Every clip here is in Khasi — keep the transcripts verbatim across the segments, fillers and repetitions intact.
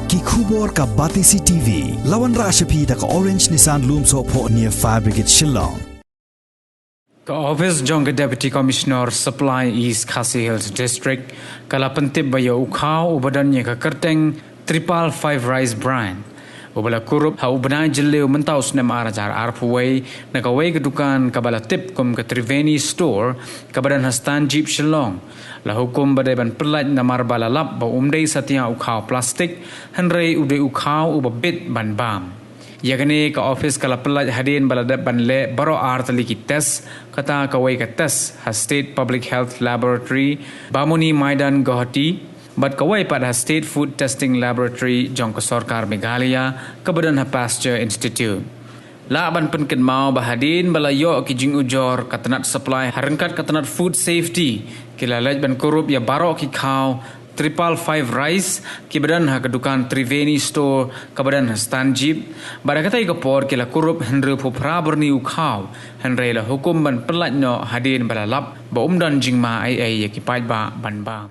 Ki khubor ka Batesi T V. La wanrah sha phi da ka Orange Nissan Lumsohphoh near Fire Brigade Shillong. Ka office jong ka Deputy Commissioner Supply East Khasi Hills District ka la pyntip ba ïa u khaw uba don ïa ka kyrteng triple five rice bran, uba la kurup ha u bnai Jylliew mynta u snem ar hajar arphew wei, na kawei ka dukan kaba la tip kum ka Triveni Store, kaba don ha Stanjip Shillong, la hukum ba dei ban pyllait namar ba la lap ba um dei satia u khaw plastik, hynrei u dei u khaw uba bit ban bam. Ïa kane ka office ka la pyllait hadien ba la dep ban leh baroh ar tylli ki test, kata kawei ka test ha State Public Health Laboratory, Bamuni Maidan, Guwahati, bad kawei pat ha State Food Testing Laboratory jong ka Sorkar Meghalaya, kaba don ha Pasteur Institute. Lah ban pynkynmaw ba hadien ba la ïoh ki jingujor ka tnat supply ha ryngkat ka tnat food safety, ki la leit ban kurup ïa baroh ki khaw triple five rice kiba don ha ka dukan Triveni Store kaba don ha Stanjip, bad ha katei ka por ki la kurup hynriewphew phra byrni u khaw, hynrei la hukum ban pyllait noh hadien ba la lap ba um don jingma ei ei ïa ki paidbah ban bam.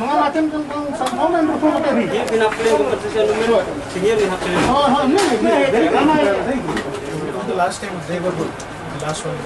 Mga matim kang kang sa mo men ko ko tabi. Ye pina play ko sa sa lumen. Sige ni hapin. Oh, ha, ni ni. The last time they were good. The last one.